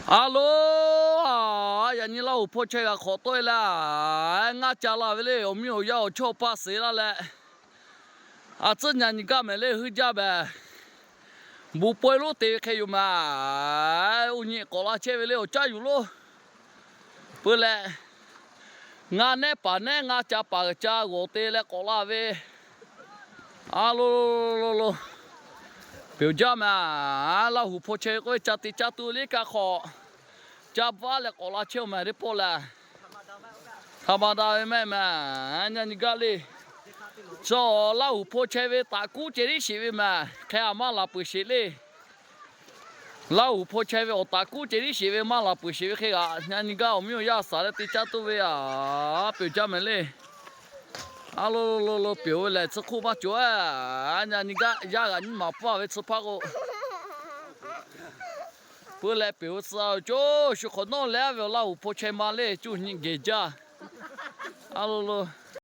A loˬ, yaꞈ nyi Laˇ huˍ hpaw chehˇ g'a hk'awꞈ tawˆ e leh, ngaˇ ca la ve le. Awˬ miˇ awˬ yaˇ awˬ chawˇ paˇ suhˍ laˇ leh, a tcuhˉ nya nyi gaˇ mehˍ le, heuˆ jaˇ mehˍ. Bon pawehˇ lonˉ te ve hk'e yoˬ mehˍ. Uˇ nyi k'awꞈ la chehˇ ve le, awˬ caˉ yuˬ lonˉ. Peuˬ leh, ngaˇ nehˉ paˍ nehˉ ngaˇ ca paˍ g'uiˬ ca g'awˬ te leh k'awꞈ la ve. A loˬ, peuˬ jaˇ mehˍ. Laˇ huˍ hpaw chehˇ ve k'oˆ ve ca te caˇ tuˬ le, kaˇ hk'awꞈ ca baˆ leh k'awꞈ la chehˇ oˬ mehˍ teˇ pawˆ lehˬ. Hk'a ma da ve mehˆ mehˍ. Nya nyi gaˇ le. Chaw Laˇ huˍ hpaw chehˇ ve taꞈ kuˉ ceh tiˉ sheˍ ve mehˍ, hk'e a maˇ laˬ peuˬ sheˍ le. Laˇ huˍ hpaw chehˇ ve awˬ taꞈ kuˉ ceh tiˉ sheˍ ve, maˇ laˬ peuˬ sheˍ ve hk'e g'aꞈ, nya nyi gaˇ awˬ miˇ awˬ yaˇ suhˍ leh te caˇ tuˬ ve a, peuˬ jaˇ mehˍ le. A loˬ, peuˬ ve lehˬ tcuh hk'oˆ maˇ cawˬ a. Nya nyi gaˇ yaˇ g'aꞈ nyiˇ maˍ pfuhˇ ve tcuh hpaˇ k'o, peuˬ leh peuˬ ve tcuh a cawˬ shu hk'awꞈ nawˉ leh a ve awˬ Laˇ huˍ hpaw chehˇ ma le, cuˇ nyi geh jaˇ. A loˬ,